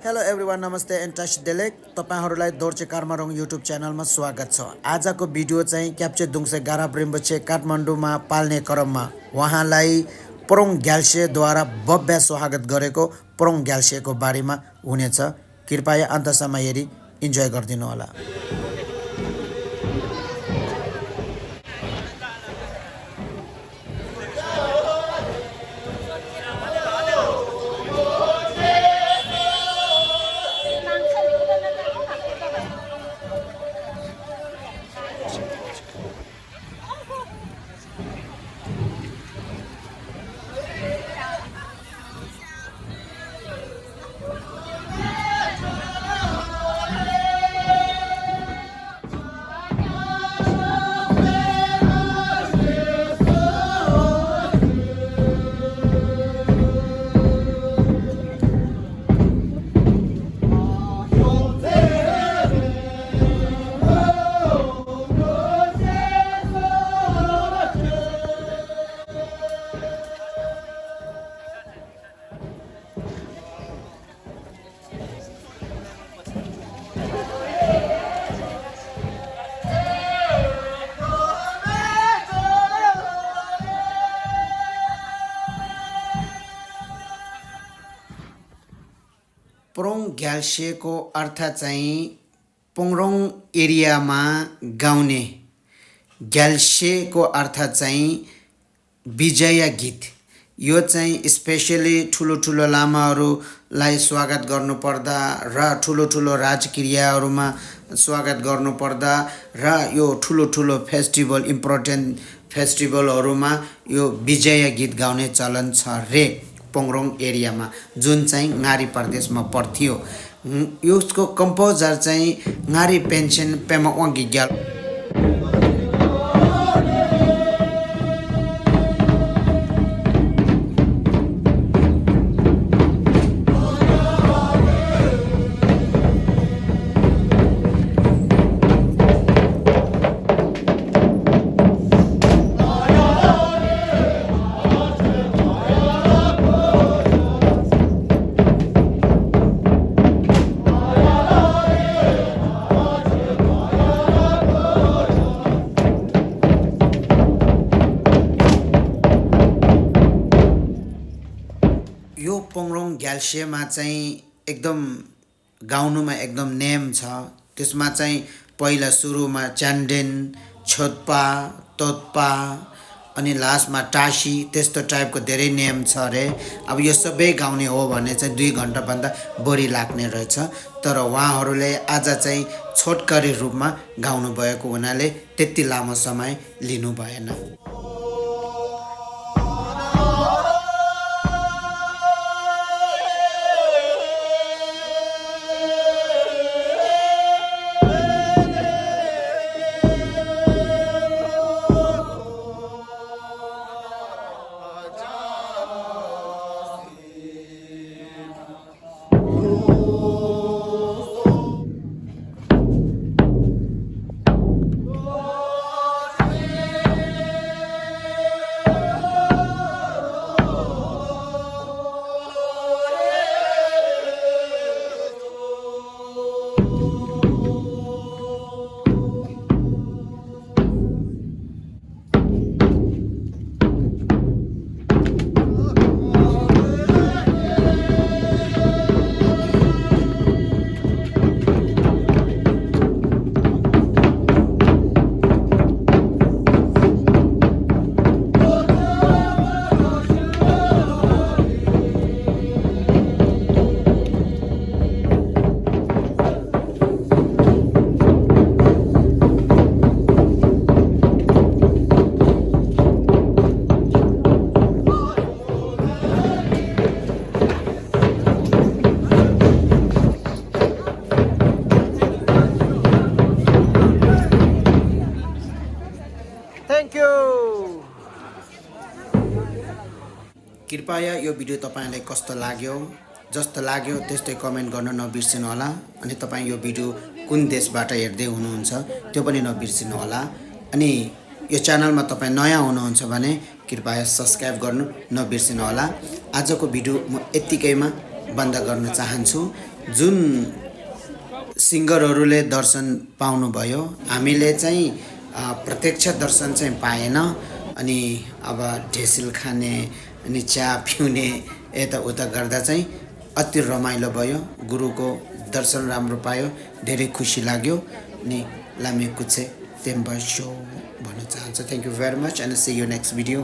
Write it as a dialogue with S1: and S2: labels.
S1: Hello everyone नमस्ते एन्टास डेलेक तपाईहरुलाई दोर्चे कार्मारङ YouTube च्यानलमा स्वागत छ। आजको भिडियो चाहिँ क्याप्चे दुङसे गारा ब्रिम्बचे काठमाडौँमा पाल्ने क्रममा उहाँलाई प्रोङ ग्याल्सेद्वारा भव्य स्वागत गरेको प्रोङ ग्याल्सेको बारेमा हुनेछ। कृपया अन्तसम्म हेरी इन्जोय गरिदिनु होला। प्रोङ ग्याल्सेको अर्थ चाहिँ पोङरोङ एरियामा गाउने। ग्याल्सेको अर्थ चाहिँ विजय गीत। यो चाहिँ स्पेशली ठुलो ठुलो लामाहरूलाई स्वागत गर्नुपर्दा र ठुलो ठुलो राजक्रियाहरूमा स्वागत गर्नुपर्दा र यो ठुलो ठुलो फेस्टिभल इम्पोर्टेन्ट फेस्टिभलहरूमा यो विजय गीत गाउने चलन छ रे पोङरोङ एरियामा, जुन चाहिँ ङारी प्रदेशमा पर्थ्यो। यसको कम्पोजर चाहिँ ङारी पेन्सन पेमा वाङ्गी ग्याल। यो पोङरोङ ग्याल्सेमा चाहिँ एकदम गाउनुमा एकदम नेम छ। त्यसमा चाहिँ पहिला सुरुमा च्यान्डेन, छोत्पा, तोत्पा अनि लास्टमा टासी, त्यस्तो टाइपको धेरै नेम छ रे। अब यो सबै गाउने हो भने चाहिँ 2 घण्टाभन्दा बढी लाग्ने रहेछ। तर उहाँहरूले आज चाहिँ छोटकरी रूपमा गाउनु भएको हुनाले त्यति लामो समय लिनु भएन।
S2: भिडियो।
S1: कृपया यो भिडियो तपाईलाई कस्तो लाग्यो जस्तो लाग्यो त्यस्तै कमेन्ट गर्न नबिर्सिनु होला अनि तपाईँ यो भिडियो कुन देशबाट हेर्दै हुनुहुन्छ त्यो पनि नबिर्सिनु होला अनि यो च्यानलमा तपाईँ नयाँ हुनुहुन्छ भने कृपया सब्स्क्राइब गर्नु नबिर्सिनु होला। आजको भिडियो म यतिकैमा बन्द गर्न चाहन्छु। जुन सिङ्गरहरूले दर्शन पाउनुभयो हामीले चाहिँ प्रत्यक्ष दर्शन चाहिँ पाएन अनि अब ढेसिल खाने अनि चिया पिउने यताउता गर्दा चाहिँ अति रमाइलो भयो। गुरुको दर्शन राम्रो पायो, धेरै खुसी लाग्यो अनि लामे कुछे तेम्बा सो भन्न चाहन्छु। Thank you very much and see you next video.